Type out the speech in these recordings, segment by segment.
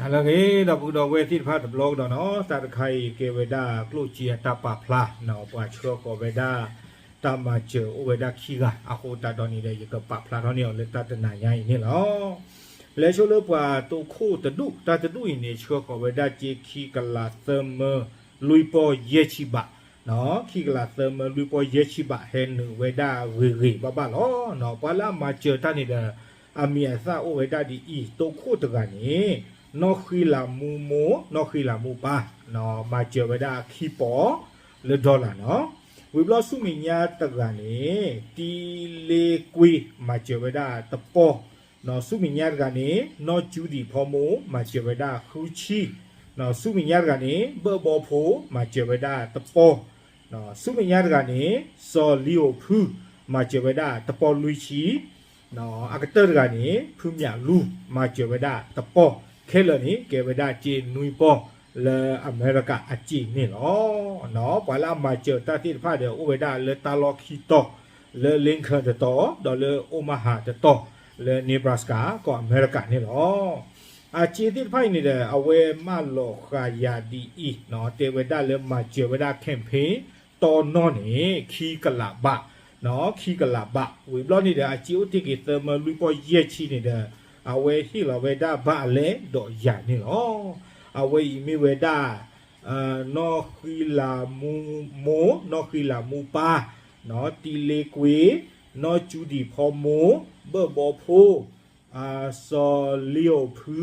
ဟါလၢအဂ့ၤ ဒီပုၢ်ဒီဝဲၢ်သ့ၣ်တဖၣ်တဘျီကဒီးနီၤ, တၢ်တခါအံၤကဲဝဲဒၣ်ကျိၣ်စ့အတၢ်ပာ်ဖျါနီၤ, ပှၤဆှၢဃီၤဝဲဒၣ် တၢ်မၤစၢၤအိၣ်ဝဲဒၣ်ခံဂၤ အဃိသတးဒီးန့ၣ်ဒီး ယကပာ်ဖျါထီၣ်န့ၢ်အီၤလၢတၢ်တနၤညါအံၤန့ၣ်လီၤ. လဲၤဆိလၢပှၤတိခိၣ်တဒူၣ်, တၢ်တဒူၣ်အံၤန့ၣ် ဆှၢဃီၤဝဲဒၣ်စ့ခံကလးသၢမၢ လွံၢ်ပီၢ်ယဲၢ်ဆံဘး, ခံကလးသၢမၢလွံၢ်ပီၢ်ယဲၢ်ဆံဘး ဟဲနုာ်ဝဲဒၣ်ဂ့ၤဂ့ၤဘၣ်ဘၣ်လီၤ. ပှၤလၢအမၤစၢၤတၢ်န့ၣ်ဒီး အမံၤအသၣ်အိၣ်ဝဲဒၣ်ဒ်အံၤ, တိခိၣ်တဂၤန့ၣ် နီၢ်ဃံလၤမူမိၢ် နီၢ်ဃံလၤမူပၢ်, မၤစၢၤဝဲဒၣ်ခံပီၢ်လၢ dollar နီၤ. ဝံၤဘျီဆူမဲာ်ညါတဂၤန့ၣ် တံလ့ကွ့ မၤစၢၤဝဲဒၣ်တပီၢ်, ဆူမဲာ်ညါတဂၤန့ၣ် နီၢ်ကၠူဒံၣ်ဖီမိၢ် မၤစၢၤဝဲဒၣ်ဃုဆံ, ဆူမဲာ်ညါတဂၤန့ၣ် ဘၢၣ်ဘီဖိ မၤစၢၤဝဲဒၣ်တပီၢ်, ဆူမဲာ်ညါတဂၤန့ၣ် စီၤလံအိၣ်ဖု မၤစၢၤဝဲဒၣ်တပီၢ်လွံၢ်ဆံ, အကတၢၢ်တဂၤန့ၣ် ဖုမၠးလူ မၤစၢၤဝဲဒၣ်တပီၢ်, ခဲလၢာ်န့ၣ် ကဲဝဲဒၣ်စ့နွံပီၢ်လၢအမဲရကၤအစ့န့ၣ်လီၤ. ပှၤလၢအမၤစၢၤတၢ်သ့ၣ်တဖၣ်ဒီး အိၣ်ဝဲဒၣ်လၢတၢ်လီၢ်ခံတီၤ, လၢ Lincoln တတီၤ, ဒီးလၢ Omaha တတီၤ, လၢ Nebraska ကီၢ်အမဲရကၤန့ၣ်လီၤ. အစ့သ့ၣ်တဖၣ်အံၤန့ၣ်ဒီး အဝဲမၢလီၤဃာ်ယၤဒ်အံၤ, တဲဝဲဒၣ်လၢမၤစၢၤဝဲဒၣ် campaign တီနီၢ်န့ၣ် ခံကလးဘး, ခံကလးဘး, ဝံၤဘျီန့ၣ်ဒီး အစ့အိၣ်တ့ၢ်က့ၤသၢမၢလွံၢ်ပီၢ်ယဲၢ်ဆံန့ၣ်ဒီး အဝဲဟ့ၣ်လီၤဝဲဒၣ်ဘၣ်အလဲၣ်ဒီးယၤန့ၣ်လီၤ. အဝဲအံၤမ့ၢ်ဝဲဒၣ် နီၢ်ဃံလၤမူမိၢ် နီၢ်ဃံလၤမူပၢ်, တံလ့ကွ့, နီၢ်ကၠူဒံၣ်ဖီမိၢ်, ဘၢၣ်ဘီဖိ, စီၤလံအိၣ်ဖု,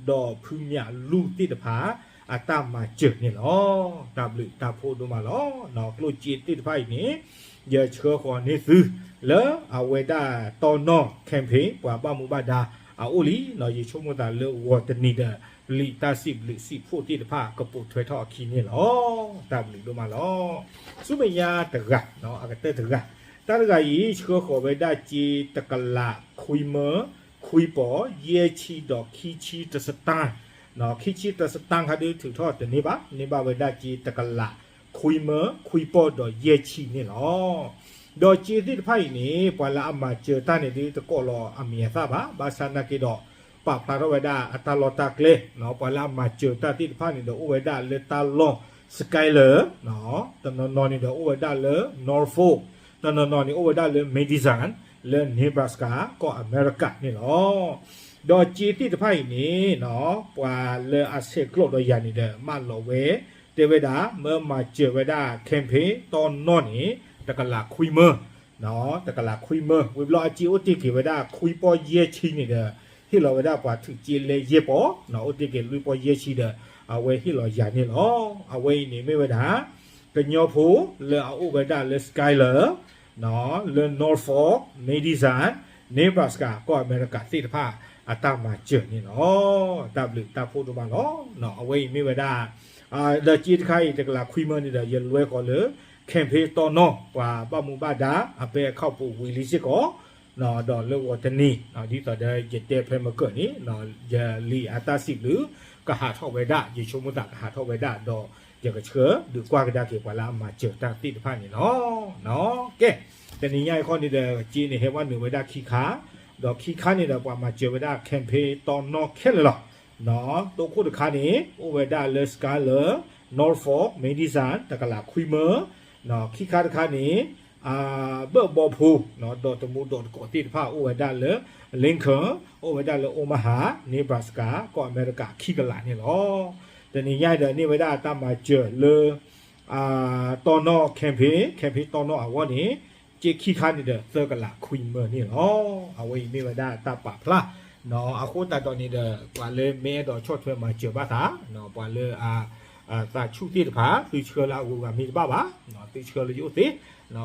ဒီးဖုမၠးလူသ့ၣ်တဖၣ် အတၢ်မၤစၢၤန့ၣ်လီၤ. တၢ်ဘျုးတၢ်ဖှိၣ်ဒိၣ်မးလီၤ. ကျိၣ်စ့သ့ၣ်တဖၣ်အံၤန့ၣ် ယဆှၢဃီၤန့ၢ်သု လၢအဝဲဒၣ်တီနီၢ် campaign ပှၤဘၣ်မူဘၣ်ဒါအအိၣ်လံ, ယဆိကမိၣ်သးလၢဂီၤတနံၤဒီး လံာ်တၢ်စံးဘျုးစံးဖှိၣ်သ့ၣ်တဖၣ် ကပိာ်ထွဲထီၣ်အခံန့ၣ်လီၤ. တၢ်ဘျုးဒိၣ်မးလီၤ. ဆူမဲာ်ညါတဂၤ, အကတၢၢ်တဂၤ, တၢ်တဂၤအံၤ ဆှၢဃီၤဝဲဒၣ်စ့တကလးခွံမၢ ခွံပီၢ်ယဲၢ်ဆံဒီးခံဆံတစတၢၣ်, ခံဆံတစတၢၣ်ခါဒုးထုးထီၣ်တန့ၢ်ဘၣ်, န့ၢ်ဘၣ်ဝဲဒၣ်စ့တကလးခွံမၢ ခွံပီၢ်ဒီးယဲၢ်ဆံန့ၣ်လီၤ. ဒီးစ့သ့ၣ်တဖၣ်အံၤန့ၣ် ပှၤလၢအမၤစၢၤတၢ်န့ၣ်ဒုးတကိးလီၤအမံၤအသၣ်ဘၣ်, ဘၣ်ဆၣ်နာ်က့ဒီး ပာ်ဖျါထီၣ်ဝဲဒၣ်အတၢ်လီၢ်တၢ်ကျဲ, ပှၤလၢအမၤစၢၤတၢ်သ့ၣ်တဖၣ်န့ၣ်ဒီး အိၣ်ဝဲဒၣ်လၢတၢ်လီၢ် Schuyler, တနီၤနီၤန့ၣ်ဒီးအိၣ်ဝဲဒၣ်လၢ Norfolk, တနီၤနီၤန့ၣ်အိၣ်ဝဲဒၣ်လၢ Madison လၢ Nebraska ကီၢ်အမဲရကၤန့ၣ်လီၤ. ဒီးစ့သ့ၣ်တဖၣ်အံၤန့ၣ် ပှၤလၢအဆဲးကျိးဒီးယၤန့ၣ်ဒီး မၢလီၤဝဲ, တဲဝဲဒၣ် မၢမၤစၢၤဝဲဒၣ် campaign တီနီၢ်န့ၣ် တကလးခွံမၢ တကလးခွံမၢ, ဝံၤဘျီအစ့အိၣ်တ့ၢ်က့ၤဝဲဒၣ်ခွံပီၢ်ယဲၢ်ဆံန့ၣ်ဒီး ဟ့ၣ်လီၤဝဲဒၣ်ပှၤထုးစ့လၢယဲၢ်ပီၢ်, အိၣ်တ့ၢ်က့ၤလွံၢ်ပီၢ်ယဲၢ်ဆံဒီး အဝဲဟ့ၣ်လီၤယၤန့ၣ်လီၤ. အဝဲအံၤန့ၣ်မ့ၢ်ဝဲဒၣ် ကညီဖိလၢအအိၣ်ဝဲဒၣ်လၢ Schuyler, လၢ Norfolk, Madison, Nebraska ကီၢ်အမဲရကၤသ့ၣ်တဖၣ် အတၢ်မၤစၢၤန့ၣ်လီၤ. တၢ်ဘျုးတၢ်ဖှိၣ်ဒိၣ်မးလီၤ. အဝဲအံၤမ့ၢ်ဝဲဒၣ် ဒီးစ့တခါအံၤ တကလးခွံမၢန့ၣ်ဒီး ယလွဲဃီၤလၢ campaign တီနီၢ် ပှၤဘၣ်မူဘၣ်ဒါ အပဲအခီၣ်ပူၤဝံၤလံစ့ၢ်ကီး, ဒီးလၢဂီၤတနံၤ ဒ်သိးဒီးယတဲဖဲမကၢၢ်န့ၣ် ယလံာ်အတၢ်စံးဘျုး ကဟးထီၣ်ဝဲဒၣ်, ယဆိကမိၣ်သးကဟးထီၣ်ဝဲဒၣ်, ဒီးယကဆှၢဒုးကွၢ်ကဒါက့ၤပှၤလၢအမၤစၢၤတၢ်သ့ၣ်တဖၣ်န့ၣ်လီၤ. ကဲ, တနံၤညါအံၤခီန့ၣ်ဒီး စ့န့ၣ်ဟဲဘၣ်နုာ်ဝဲဒၣ်ခံခါ, ဒီးခံခါန့ၣ်ဒီး ပှၤမၤစၢၤဝဲဒၣ် campaign တီနီၢ်ခဲလၢာ်လီၤ. တိခိၣ်တခါန့ၣ် အိၣ်ဝဲဒၣ်လၢ Schuyler, Norfolk, Madison တကလးခွံမၢ, ခံခါတခါန့ၣ် ဘၢၣ်ဘီဖိ ဒီးတမူဒီးတကိးသ့ၣ်တဖၣ် အိၣ်ဝဲဒၣ်လၢ Lincoln, အိၣ်ဝဲဒၣ်လၢ Omaha, Nebraska ကီၢ်အမဲရကၤခံကလးန့ၣ်လီၤ. တနံၤညါအံၤဒီးန့ၢ်ဝဲဒၣ်တၢ်မၤစၢၤလၢ တီနီၢ် campaign, campaign တီနီၢ်အဂီၢ်န့ၣ် စ့ခံခါန့ၣ်ဒီး သၢကလးခွံမၢန့ၣ်လီၤ. အဝဲအံၤမ့ၢ်ဝဲဒၣ်တၢ်ပာ်ဖျါ, အဃိသတးဒီးန့ၣ်ဒီး ပှၤလၢမ့ၢ်အဲၣ်ဒိးဆီၣ်ထွဲမၤစၢၤဘၣ်သး, ပှၤလၢ သးဆူၣ်သ့ၣ်တဖၣ် သုဆှၢလၢအဂုၤအဂၤမ့ၢ်တဘၣ်ဘၣ်, သုဆှၢလၢယအိၣ်သ့,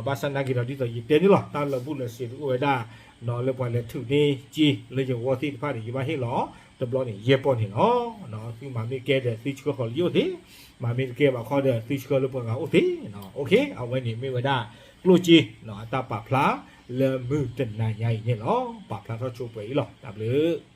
ဘၣ်ဆၣ်နာ်က့ဒီး ဒ်သိးယတဲန့ၣ်လီၤ, တၢ်လၢာ်ဘူၣ်လၢာ်စ့ၤဒုးအိၣ်ဝဲဒၣ်, လၢပှၤလဲၤထုးန့ၢ်စ့လၢယဂီၢ်သ့ၣ်တဖၣ်န့ၣ် ယဘၣ်ဟ့ၣ်လီၤ တဘျီန့ၣ် ယဲၢ်ပီၢ်န့ၣ်လီၤ. သုမၤမ့ၢ်ကဲဒီး သုဆှၢဃီၤလၢယအိၣ်သ့, မၤမ့ၢ်တကဲဘၣ်ခီဒီး သုဆှၢလၢပှၤဂၤအိၣ်သ့. အဝဲန့ၣ်မ့ၢ်ဝဲဒၣ် ကျိၣ်စ့ အတၢ်ပာ်ဖျါလၢမုၢ်တနၤညါအံၤန့ၣ်လီၤ. ပာ်ဖျါထီၣ်ဆိပှဲၤအံၤလီၤ. တၢ်ဘျုး